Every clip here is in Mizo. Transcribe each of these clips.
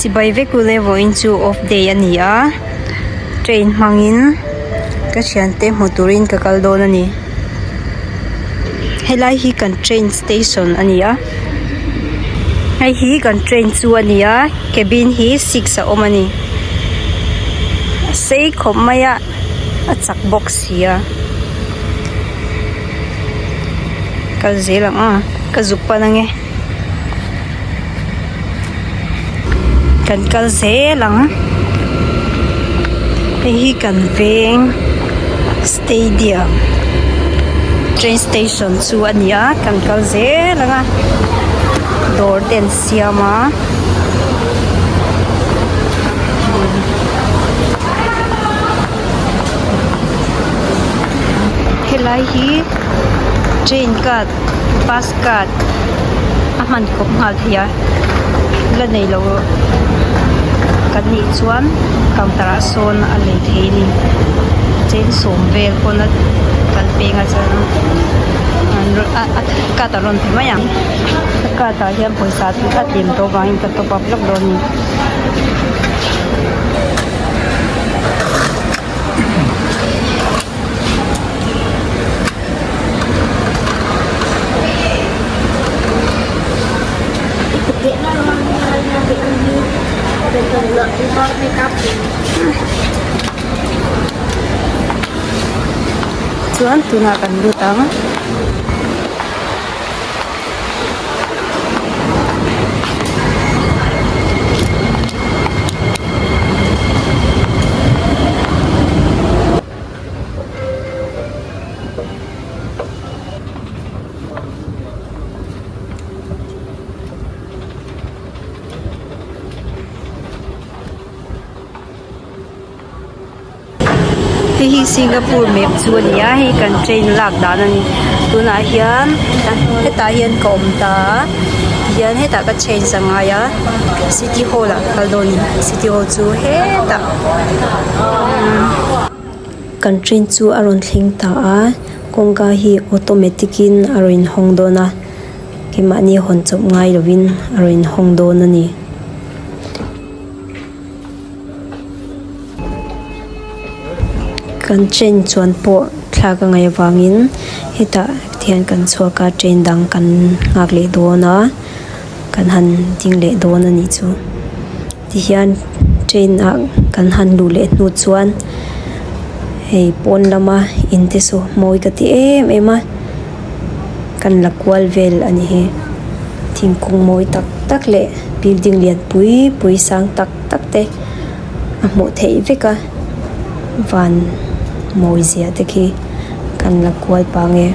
Chibai vek u le vawiin chu off day a ni a train hmangin ka thiante hmu turin ka kal dawn a ni helai hi kan train station a ni a hei hi kan train chu a ni a cabin hi six a awm a ni a sei khawp mai a a chak bawk si a kal zel ang a ka zuk pan ange. Kan kal zel ang hei hi kan veng stadium train station chu a ni a kan kal zel ang a dawr te an siam a. Helai hi train card bus card a hman khawp nghal thei a la nei lo kan nih chuan counter ah sawn a lei thei a ni cheng sawm vel pawn a kan peng a chuan a card a rawn pe mai ang a card ah hian pawisa a tlem tawh vangin ka top up lawk dawn a ni. Chuan tunah kan lut ang. Hei hi Singapore map chu a ni a hei kan train lak dan a ni tunah hian hetah hian ka awm ta a tihian hetah ka change a ngai a city hall ah ka kal dawn a ni city hall chu hetah kan train chu a rawn thleng ta a kawngka hi automatic in a rawn inhawng dawn a keimahni hawn chawp ngai lovin a rawn inhawng dawn a ni. Kan train chuan pawh thlak a ngaih avangin hetah hian kan chhuak a train dang kan nghak leh dawn a kan han ding leh dawn a nih chu tihian train ah kan han luh leh hnu chuan hei pawn lama in te saw mawi ka ti em em a kan la kual vel a ni hi thingkung mawi tak tak leh building lian pui pui sang tak tak te a hmuh theih vek a van mawi zia te khi kan la kual pang e.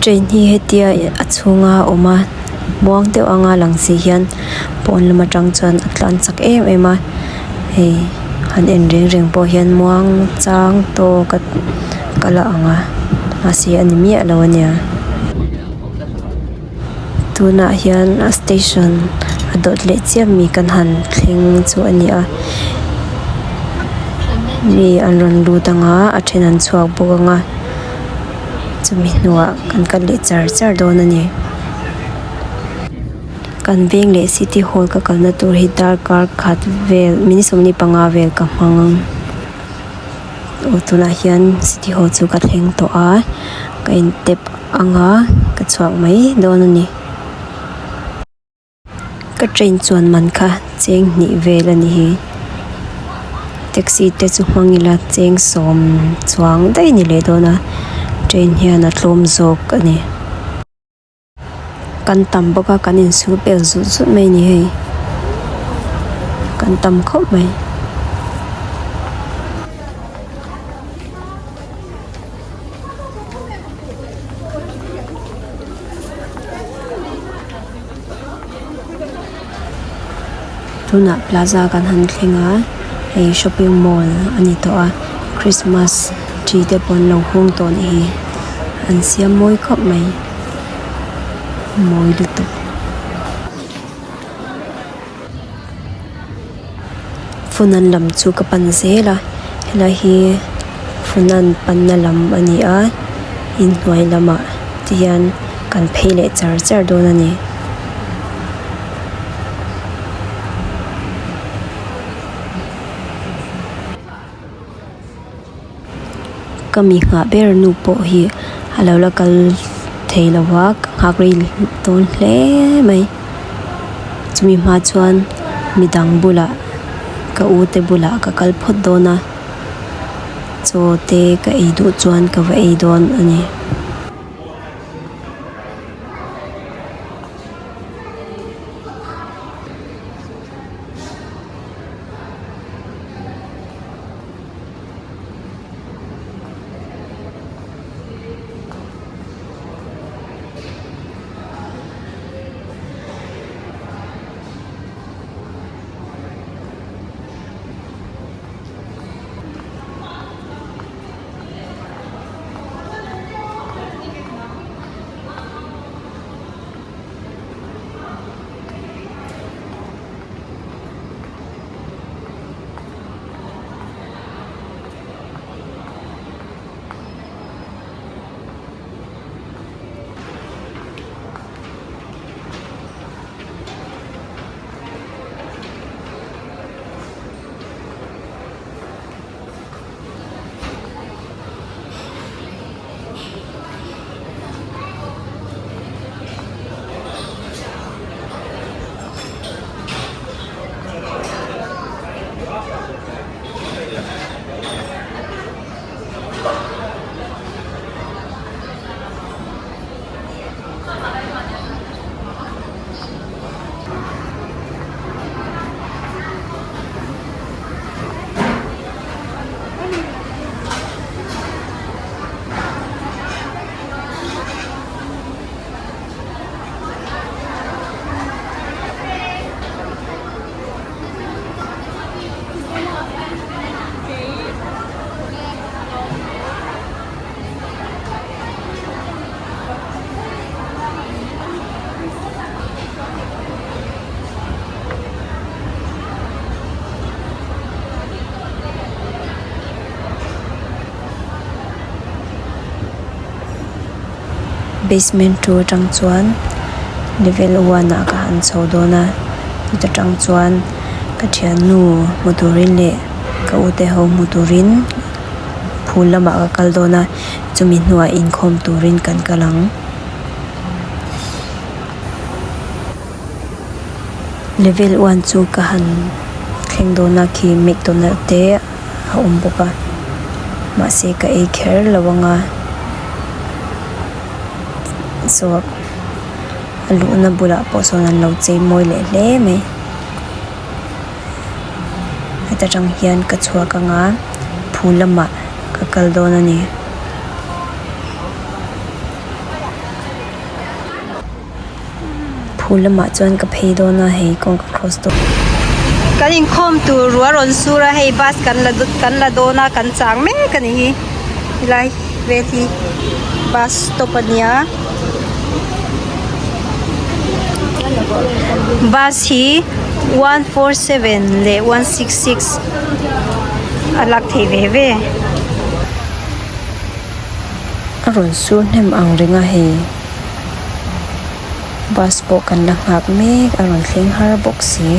Train hi hetia a chhunga awm a muang deuh anga lang si hian pawn lam atang chuan a tlan chak em em a hei han en reng reng pawh hian muang chang tawk a kal a ang a mahse a ni miah lo a nia. Tunah hian a station a dawt leh chiah mi kan han thleng chu a ni a mi an rawn lut ang a a then an chhuak bawk ang a chumi hnuah kan kal leh char char dawn a ni. Kan veng leh city hall ka kalna tur hi darkar khat vel minute 15 vel ka hmang ang. Aw tunah hian city hall chu ka thleng tawh a ka in tep ang a ka chhuak mai dawn a ni. Ka train chuan man kha cheng hnih vel a ni hi taxi te chu hmang ila cheng sawm chuang daih a ni leh dawn a train hian a tlawm zawk a ni. Kan tam bawk a kan insul pel zut zut mai a ni hei kan tam khawp mai. Tunah plaza kan han thleng a hei shopping mall a ni tawh a christmas tree te pawh an lo hung tawh a nih hi an siam mawi khawp mai mawi lutuk. Funan lam chu ka pan zel a helai hi Funan panna lam a ni a inhnuai lamah te hian kan phei leh char char dawn a ni. Ka mi nghah ber nu pawh hi a lo la kal thei lo va ka nghak rei dawn hle mai chumi hma chuan midang bulah ka u te bulah ka kal phawt dawn a chaw te ka ei duh chuan ka va ei dawn a ni. Basement two atang chuan level one ah ka han chho dawn a chuta tang chuan ka thiannu hmu turin leh ka u te ho hmu turin phul lamah ka kal dawn a chumi hnuah inkhawm turin kan kal ang. Level one chu ka han thleng dawn a khi mcdonald te a awm bawk a mahse ka ei kher lo ang a saw a luhna bulah pawh sawn an lo chei mawi leh hle mai heta tang hian ka chhuak ang a phul lamah ka kal dawn a ni. Khu lamah chuan ka phei dawn a hei kawng ka cross dawn. Kan inkhawm tur ruah rawn sur a hei bus kan la kan la dawn a kan chang mek a ni hi helai vel hi bus stop a nia bus hi 147 leh 166 a lak theih ve ve. A rawn sur hnem ang reng a hei. Bus pawh kan la nghak mek a rawn thleng har bawk si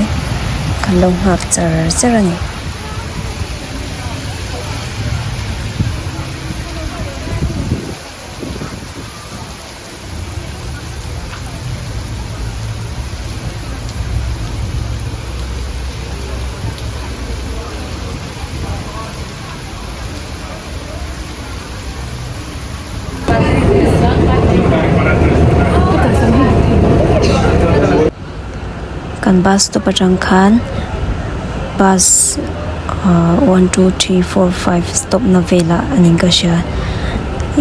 kan lo nghak char char a ni. Kan bus stop atang khan bus ah one two three four five stop na velah a ni ka hria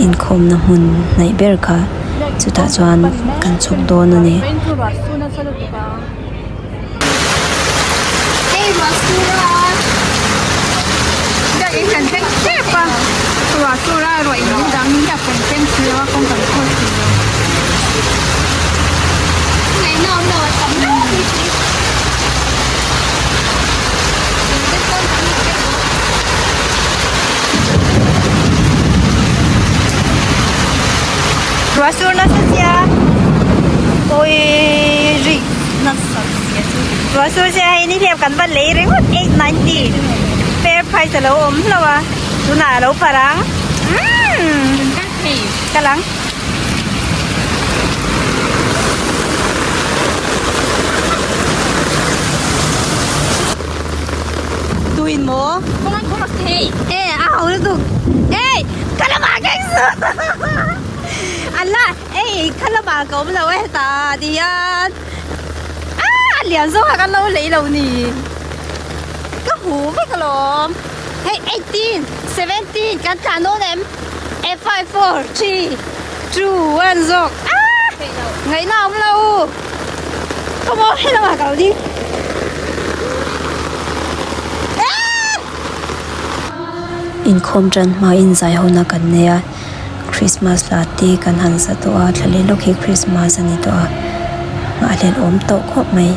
inkhawm na hmun hnaih ber kha chutah chuan kan chhuk dawn a ni. Ruah sur nasa sia awii ri nasa sia chu ruah sur sia hei nihliap kan va lei ringawt 890 fair price alo awm hlauh a tunah alo parh ang umm kal ang. Tuin maw? E a ho lutuk ei ka lamah keng suh an la ei ka lamah ka awm lo e hetah ti hian ah a lian zawk a kan lo lei lo ni ka hmu vek alawm hei 18 17 kan tlan dawn em e 5 4 3 2 1 zawk ah ngaihna a awm lo come on hei lamah ka lo ding. Inkhawm tan hmain zai hona kan nei a, Christmas hla te kan han sa tawh a, thla leh lawk hi Christmas a ni tawh a, nghahhlelh awm tawh khawp mai.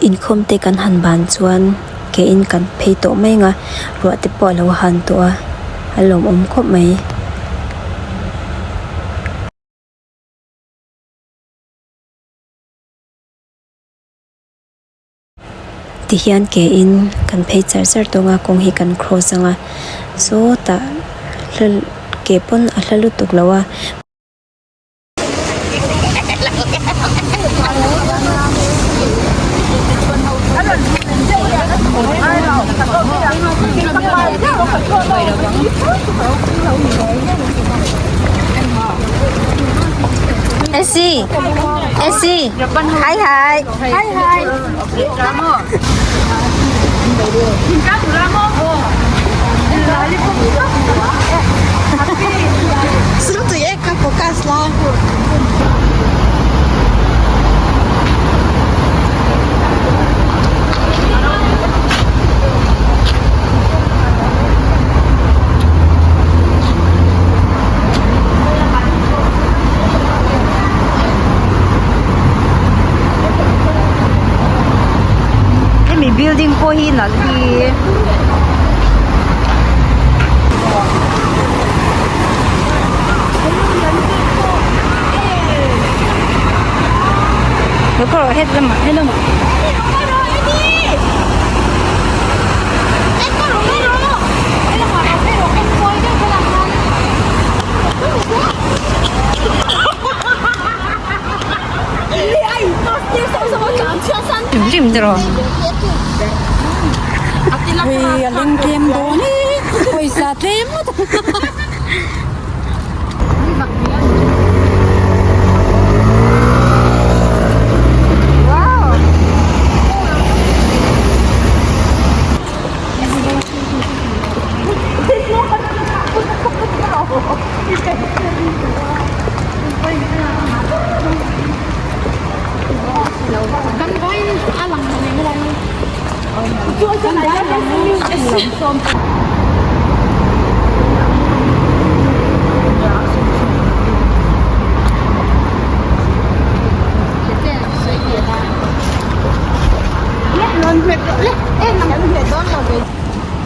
Inkhawm te kan han ban chuan ke in kan phei tawh mai ang a ruah te pawh a lo han tawh a a lawmawm khawp mai. Tihian ke in kan phei char char tawng a kawng hi kan cross ang a sawtah hla ke pawn a hla lutuk lo a. Essie, Essie, hi hi. Hi hi. Hemi building pawh hi nalh hi.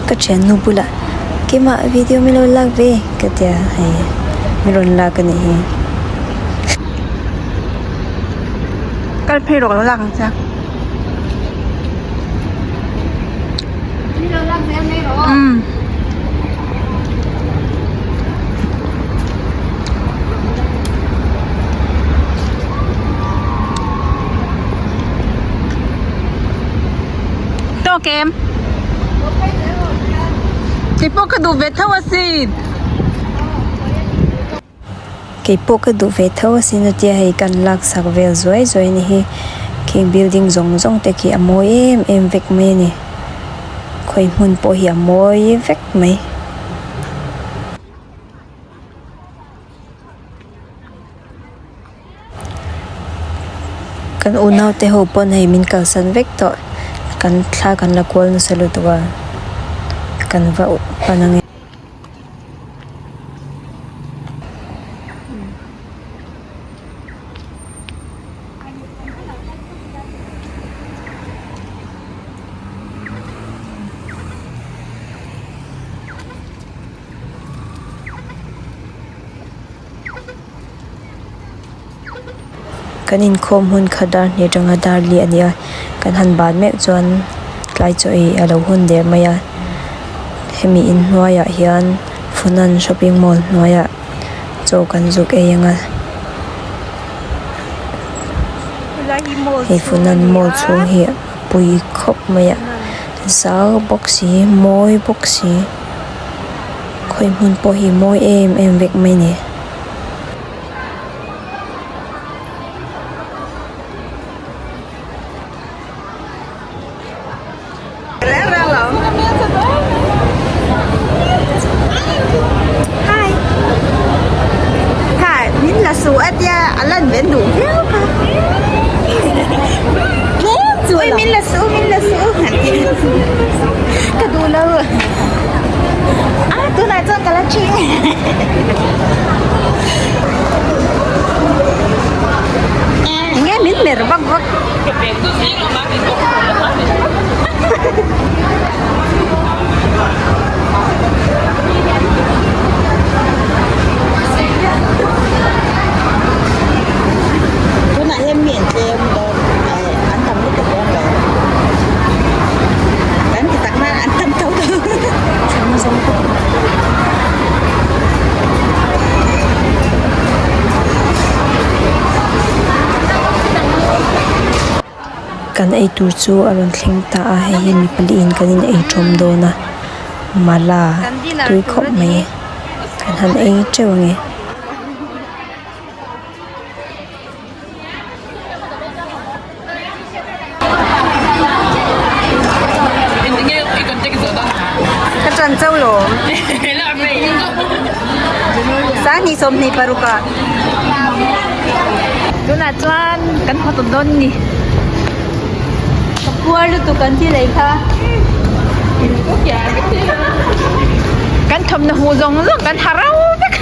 Ka thiannu bulah keimah video min lo lak ve ka tia hei min rawn lak a nih hi. Kal phei rawh ka lo lak ang che. Umm. Tawk em? Keipawh ka duh ve tho asin. Keipawh ka duh ve tho asin a tia hei kan lak sak vel zuai zuai a ni hi. Kheng building zawng zawng te khi a mawi em em vek mai a ni. Khawi hmun pawh hi a mawi vek mai. Kan unau te ho pawn hei min kalsan vek tawh kan thla kan la kual nasa lutuk a kan va pan ang e. Kan inkhawm hun kha dar hnih atanga dar li a ni a kan han ban meuh chuan tlai chaw ei a lo hun der mai a hemi inhnuaiah hian Funan shopping mall hnuaiah chaw kan zuk ei ang a hei Funan mall chhung hi a pui khawp mai a zau bawk si mawi bawk si. Khawi hmun pawh hi mawi em em vek mai a ni. Enge min mer vak vak. Tunah hian mi an tlem dawn an tam lutuk dawn lo. Kan ti tak nan an tam tho tho. Kan ei tur chu a rawn thleng ta a hei hi mi palihin kan in ei tawm dawn a mala tui khawp mai kan han ei teuh ang e. Ka ṭan cho lawm. Sanghnih 26 ah. Tunah chuan kan haw tawh dawn ni. Ka puar lutuk an ti lei kha. Kan thawmhnaw hmuh zawng zawng kan ha rau vek.